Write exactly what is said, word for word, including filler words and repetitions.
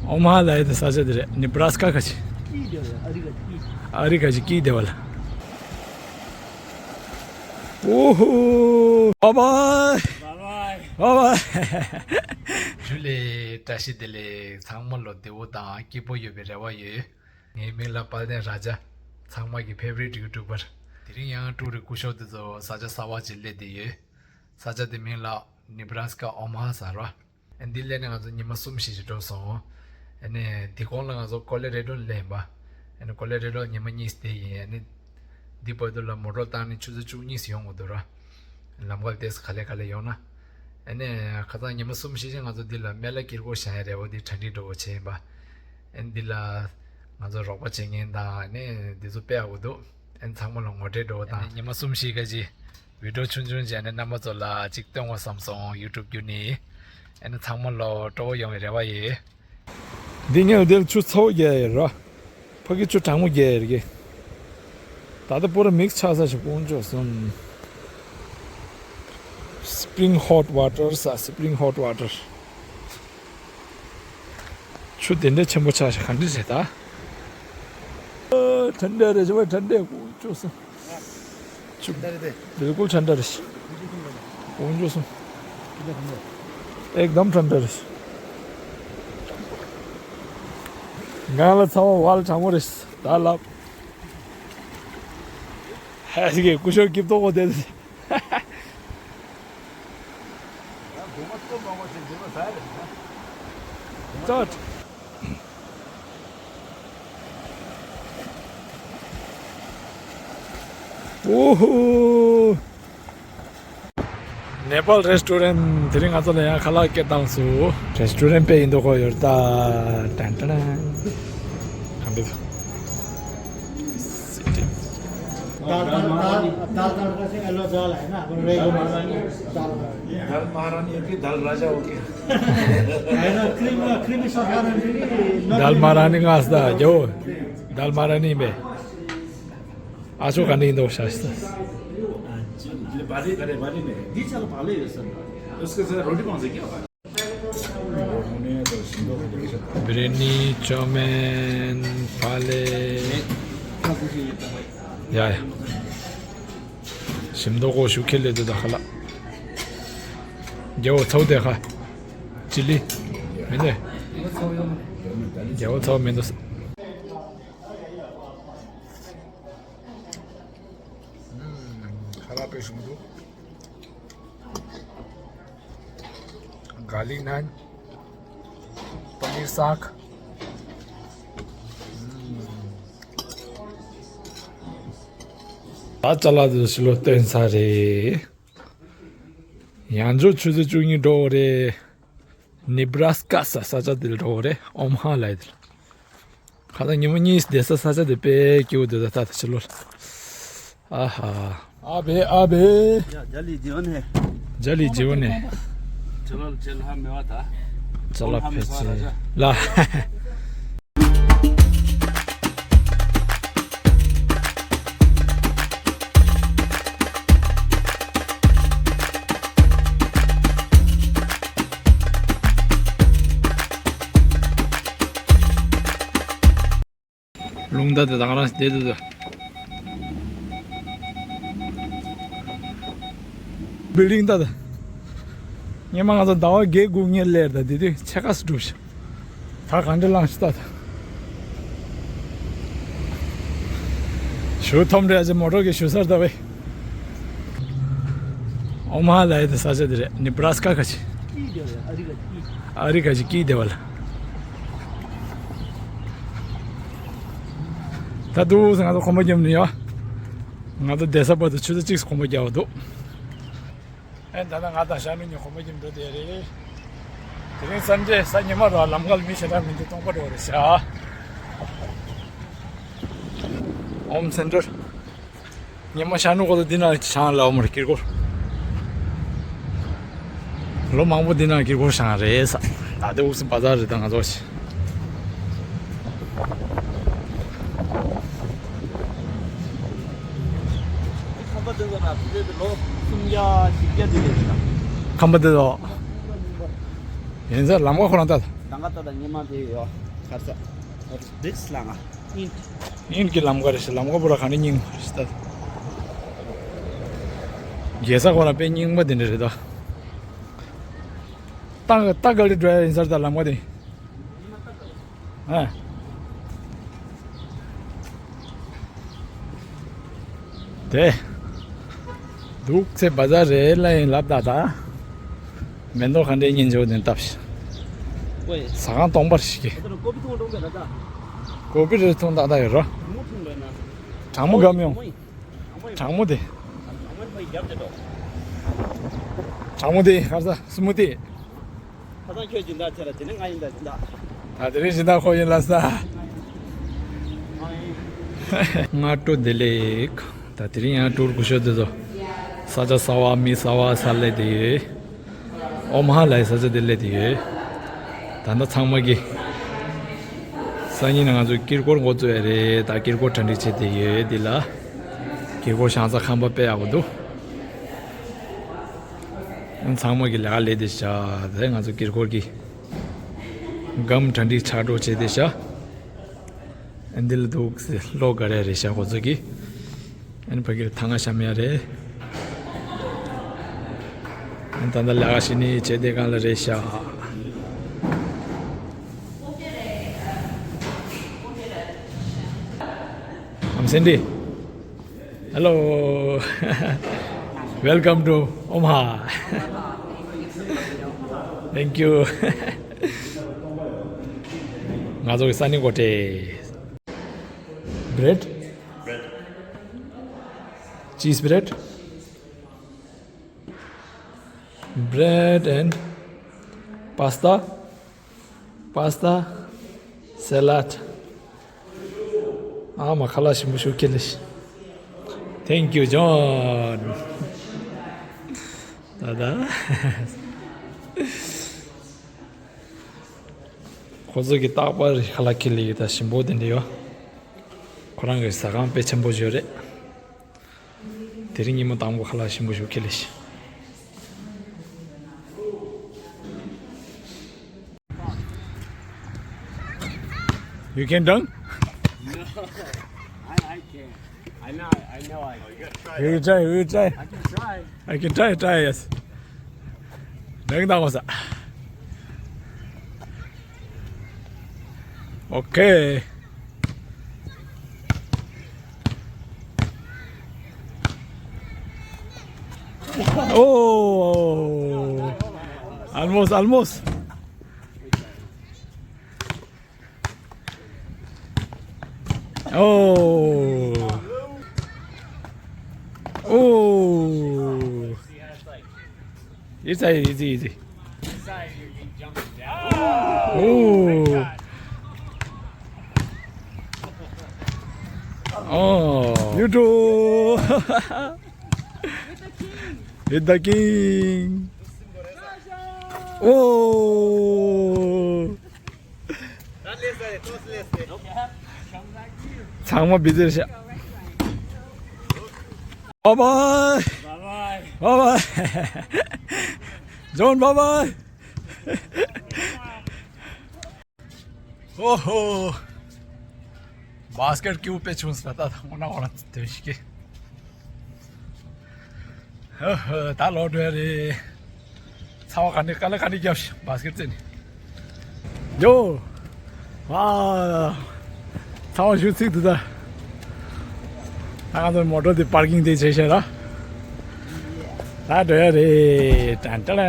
ཨོ་མ་ཧ་ལ་ཡི་དེ་ས་ཆ་དེ་རེད། ནི་བྷ་ར་སི་ཀ་ཁ་ཆེ། ཨ་རི་ཁ་ཆེ་སྐྱིད་བདེ་བ་ལ། ཨོ་ཧོ། བྷའི་བྷའི། བྷའི་བྷའི། ཇུ་ལེ། བཀྲ་ཤིས་བདེ་ལེགས། ཚང་མ་ལོ་བདེ་བོ་དང་སྐྱིད་པོ་ཡོད་པའི་རེ་བ་ཡོད། ངའི་མིང་ལ་དཔལ་ལྡན་ར་ཇ། ཚང་མ་གི་ཕེ་ཝ་རི་ཊི་ཡུ་ཊུ་བར། དེ་རིང་ཡང་ཀྲུའུ་རི་སྐུ་ཞབས་དེ་ཚོ་ས་ཆ་གསར་བ་ཅིག་སླེབས་བསྡད་ཡོད། ས་ཆ་དེ་མིང་ལ་ནི་བྷ་ར་སི་ཀ་ཨོ་མ་ཧ་ཟེར་བ། ཨ་ནི་འདི་སླེབས་ནས་ང་ཚོ་ཉི་མ་གསུམ་བཞི་ཞིག་འགྲོ་སོང་། ཨ་ནི་འདི་གོང་ལ་ང་ཚོ་ཀོ་ལོ་རེ་ཌོ་ལ་སླེབས་ཡིན་པ། ཨ་ནི་ཀོ་ལོ་རེ་ཌོ་ཉི་མ་གཉིས་བསྡད་ཡིན། ཨ་ནི་འདི་བར་དུ་ལ་མོ་ཊ་བཏང་ནས་ཆུ་ཚོད་བཅུ་གཉིས་སུ་ཡོང་དགོས་འདུག་ར། ལམ་ཁ་ལ་ཏོག་ཙམ་ག་ལེ་ག་ལེ་ཡོང་ན། ཨ་ནི་ཁ་སང་ཉི་མ་གསུམ་བཞི་ཞིག་ང་ཚོ་འདི་ལ་སྨན་བླ་དཀྱིལ་འཁོར་བཞེངས་ཡ་རེད། འོ་འདི་གྲ་སྒྲིག་འགྲོ་བ་བྱས་ཡིན་པ། ཨ་ནི་འདི་ལ་ང་ཚོ་རོགས་པ་བྱེད་མཁན་དང་ཨ་ནི་འདི་ཚོ་དཔེ་ཡག་པོ་འདུག་ཨ་ནི་ཚང་མ་ལ་ངོ་སྤྲོད་འགྲོ་བ་དང་། ཨ་ནི་ཉི་མ་གསུམ་བཞི་ག་ཅིག་བི་ཌི་ཡོ་ཆུང་ཆུང་བྱས་ནས་རྣམ་པ་ཚོ་ལ་ཅིག་སྟོན་དགོས་བསམ་སོང་། ཡུ་ཊུབ་བརྒྱུད་ནས། ཨ་ནི་ཚང་མ་ལ་སྤྲོ་བོ་ཡོང་བའི་རེ་བ་ཡོད། འདི་ངས་འདིར་ཆུ་ཚ་བོ་རྒྱག་ཡོད་ར། ཕ་གི་ཆུ་གྲང་མོ་རྒྱག་ཡོད་རེད། ད་ལྟ་པོ་ར་མིག་ཆགས་ས་ཞིག་ཀོང་ཅོ་སོང་། Spring hot water ཟེར། Spring hot water། ཆུ་དེ་འདྲ་ཆེན་པོ་ཆགས་ཤག་ག་འདྲ་རེད་ད། ཨ། ཐན་ཏྲ་རེད། ཞེ་པོ་ཐན་ཏྲ་ཀོང་ཅོ་སོང་། ཆུ་ཐན་ཏྲ་རེད་དེ། बिल्कुल ཐན་ཏྲ་རེད། ཀོང་ཅོ་སོང་། एकदम ཐན་ཏྲ་རེད། ང་ལ་ཚ་བ་བལ་གྲང་མོ་རེད་ད་ལབ། ཧ་ཟི་གེ་སྐུ་ཞབས་སྐྱིད་ཏོག་པོ་དེ། ཙོད། ཨོ་ཧོ། ནེ་པཱལ་རེ་སི་ཊོ་རེན་ཊི། དེ་རིང་ང་ཚོ་ལ་ཡང་ཁ་ལག་སྐད་བཏང་སོང་། རེ་སི་ཊོ་རེན་ཊི་དཔེ་ཡིན་མདོག་ཁ་པོ་ཡོད་ད། ཏན་ཏན། གང་འདྲ། दाल तड़- दाल दाल तड़का से येलो दाल है ना, अपन रेगुलर दाल। दाल महारानी हो कि दाल राजा हो क्या? है ना, क्रीम, क्रीमी सॉस वाला भी। दाल महारानी का आस्था जो दाल महारानी में आशो का नहीं दो शास्त्र। बाली करे बाली में। जी चलो पाले ये सब। उसके साथ रोटी कौन सी क्या? བྷི་རི་ཡ་ནི། ཅོ་མིན། ཕ་ལེ། ཡ་ཡ། ཞིམ་མདོག་ཁ་པོ་ཞིག་ཁྱེར་སླེབས་འདུག་ད་ཁ་ལག་རྒྱལ་པོ་ཚ་བོ་དེ་ཁ། ཅི་ལི། མིན་ཏེ། རྒྱལ་པོ་ཚ་བོ་མིན་འདུག་ཁ་ལག་དཔེ་ཞིམ་འདུག་ག་ལིག་ནཱན། པ་ནིར་སཱག། ད་ཅ་ལག་དེ་ཕྱི་ལོགས་བཏོན་ཚར་རེད། ཡང་བསྐྱར་ཆུ་ཚོད་བཅུ་གཉིས་འགྲོ་དགོས་རེད། ནི་བྷ་ར་སི་ཀ་ཟེར་ས་ཆ་དེ་ལ་འགྲོ་དགོས་རེད། ཨོ་མ་ཧ་ལབ་ཡ་དེ་ལ། ཁ་སང་ཉི་མ་གཉིས་བསྡད་ས་ས་ཆ་དེ་དཔེ་སྐྱིད་པོ་འདུག་ད་ད་ཕྱི་ལོགས་ལ། ཨ་ཧ། ཨ་བེ་ཨ་བེ། ཡ་ཇ་ལི་ཇི་བ་ནེ། ཇ་ལི་ཇི་བ་ནེ། ཇ་ལ་ཇ་ལ་མེ་བ་ད། ཇ་ལ་ཕེ་ཆེ་ལ། རླུང་རྟ་དེ་དང་རང་བསྡད་འདུག་བི་ལྡིང་ད་ད། སྔོན་མ་ང་ཚོ་ཟླ་བ་བརྒྱད་དགུ་སྔོན་སླེབས་ད་དེ་དུས་ཕྱེད་ཀ་ཙམ་འགྲོ་ཤག་ད་ག་འདྲ་ལངས་ཤག་ད་ད། ཞུ་ཐོམ་རེ་ཨ་ཅེ་མོ་ཊ་གི་ཞུ་སར་ད་བས། ཨོ་མ་ཧ་ལབ་ཡ་དེ་ས་ཆ་དེ་རེད། ནི་བྷ་ར་སི་ཀ་ཁ་ཆེ། ཨ་རི་ཁ་ཆེ་སྐྱིད་བདེ་བ་ལ། ད་དུང་ང་ཚོ་གོམ་པ་རྒྱབ་ནས་ཡོད། ང་ཚོ་བསྡད་ས་བར་དུ་ཆུ་ཚོད་གཅིག་གོམ་པ་རྒྱག་པ་འདུག་ཨེ་ད་ལྟ་ང་དང་ཤ་ནུ་གཉིས་གོམ་པ་རྒྱབ་འགྲོ་བསྡད་རེད། དེ་རིང་སན་ཌེ་གཟའ་ཉི་མ་རེད། ལམ་ཁ་ལ་མི་ཞེ་དྲག་མི་འདུག་སྟོང་པ་འགྲོ་རེད་ཤག་ཨོམ་སེན་ཊར། ཉི་མ་ཤ་ནུ་ཁོ་ཚོ་འདི་ན་ཆང་ལ་འོ་མར་ཀིར་ཀོར། ལོ་མང་པོ་འདི་ན་ཀིར་ཀོར་ཤང་རེད་ས། ད་དེ་འུག་སི་བ་ཛར་རེད་ད་ང་ཚོ་ཞིག་ཁམས་པ་འདི་ཚོ་ལ་དེ་ཚོའི་ལོ་སུམ་བརྒྱ་བཞི་བརྒྱ་འདི་རེད་ཤག་ཁམས་པ་འདི་ཚོ། ཡིན་ས་ལམ་ཁ་ཁོ་རང་ལྟ། ད་ད་ཉི་མ་དེ་ཡོད། ཁར་ས་བིགས་ལ་ང་ཨིན། ཨིན་གྱི་ལམ་ཁ་རེད་ཤག་ལམ་ཁ་པུ་ར་ག་ནས་རྙིང་རེད་ཤག་ད། རྒྱལ་ས་ཁོ་རང་དཔེ་རྙིང་པ་དེ་འདྲ་རེད་ད། ཏག་ཏག་ག་ལེ་འགྲོ་ཡ་ཡིན་ས་རེད་ད་ལམ་ཁ་དེ། ཨ། དེ། འདུག་ཚེ་བ་ཛར་རེད་ལ་ཡིན་ལབ་ད་ད། མེ་ཏོག་ག་འདྲའི་སྙིང་རྗེ་པོ་དེ་བཏབ་ཤག་ཟ་ཁང་སྟོང་པར་ཞིག་གི། ཀོ་པི་རེ་འཐུང་ད་ད་ཡོད་རོ། གྲང་མོ་གམ་ཡོང་། གྲང་མོ་དེ། གྲང་མོ་དེ་ཁར་ས་སི་མུ་ཏི། ཁ་སང་ཁྱོད་སྦྱིན་བདག་བྱས་ལ་དེ་ནས་ང་ཡིན་ད་སྦྱིན་བདག་ད་དེ་རིང་སྦྱིན་བདག་ཁོ་ཡིན་ལ་ས། སྔ་དྲོ་བདེ་ལེགས། ད་དེ་རིང་ཡང་ཊུར་གུ་ཤོ་དེ་ཚོ། ས་ཆ་གསར་བ་མི་གསར་བ་ས་སླེབས་དེ་ཡོད། ཨོམ་ཧ་ལའི་ས་ཆ་དེ་སླེབས་དེ་ཡོད། ད་ལྟ་ཚང་མ་གི། སང་ཉིན་ང་ཚོ་དཀྱིལ་འཁོར་འགོ་བཙུགས་ཡ་རེད། ད་དཀྱིལ་འཁོར་གྲ་སྒྲིག་བྱེད་དེ་ཡོད་འདི་ལ། དཀྱིལ་འཁོར་ཤང་ཚ་ཁང་པ་དཔེ་ཡག་པོ་འདུག་ཚང་མ་གི་ལས་ཀ་ལས་དེ་བྱ། དེ་ང་ཚོ་དཀྱིལ་འཁོར་གྱི་སྒམ་གྲ་སྒྲིག་ཆགས་འགྲོ་བྱེད་དེ་བྱ། འདི་ལ་འདུག་སེ་ལོ་ག་རེ་རེད་ཤག་ཁོ་ཚོ་གི། ཨན་ཕ་གིར་ཐང་ང་ཤམ་ཡ་རེད། ཨན་ད་ད་ལས་ཀ་ཞིག་ནི་བྱེད་དེ་གང་ལ་རེད་ཤག I'm Cindy. Hello. Welcome to Omaha. Thank you. ང་ཚོ་གི་ས་ནི་གོ་ཏེ། Bread. Cheese bread. Bread and pasta. Pasta, salad. ཨ་མ་ཁ་ལག་ཞིམ་པོ་ཞིག་ཁྱེར་ལེ་ཤི། Thank you, John. ད་ད། ཁོ་ཚོ་གི་རྟག་པར་ཁ་ལག་ཁྱེར་ལེ་ཡོད་ད་ཞིམ་པོ་དེ་འདྲ་ཡོད། ཁོ་རང་གི་ཟ་ཁང་དཔེ་ཆེན་པོ་ཞིག་རེད། དེ་རིང་ཉིན་མོ་དང་པོ་ཁ་ལག་ཞིམ་པོ་ཞིག་ཁྱེར་ལེ་ཤི། You can dunk? No, I, I can't. I know, I know I can. You can try, you can try. I can try. I can try, try, yes. Dunk down was that? Okay. Oh, almost, almost. Oh. Oh. It's easy, easy, easy. Oh. Oh. You too. With the king. Oh. ཚང་མ་བི་ཛི་རེད་ཤག Bye bye. Bye bye. Bye bye. John, bye bye. ཨོ་ཧོ། བྷ་སི་ཀེཊ་ཀྱུ་དཔེ་ཆུང་ས་ད་ད་འོ་ན་འོ་ན་དེ་ཞིག་གི། ཧོ་ཧོ་ད་ལོག་འགྲོ་ཡ་རེད། ཚ་བ་ག་ནས་ག་ལེ་ག་ནས་རྒྱབ་ཤི་བྷ་སི་ཀེཊ་རྩེ་ནས། ཡོ། ཝ། ཚ་བ་ཞུ་ཚིག་ཏུ་ད། ད་ང་ཚོ་མོ་ཊ་དེ་པར་ཀིང་དེ་བྱས་ཤག་ད། ད་འགྲོ་ཡ་རེད་ཏན་ཏན།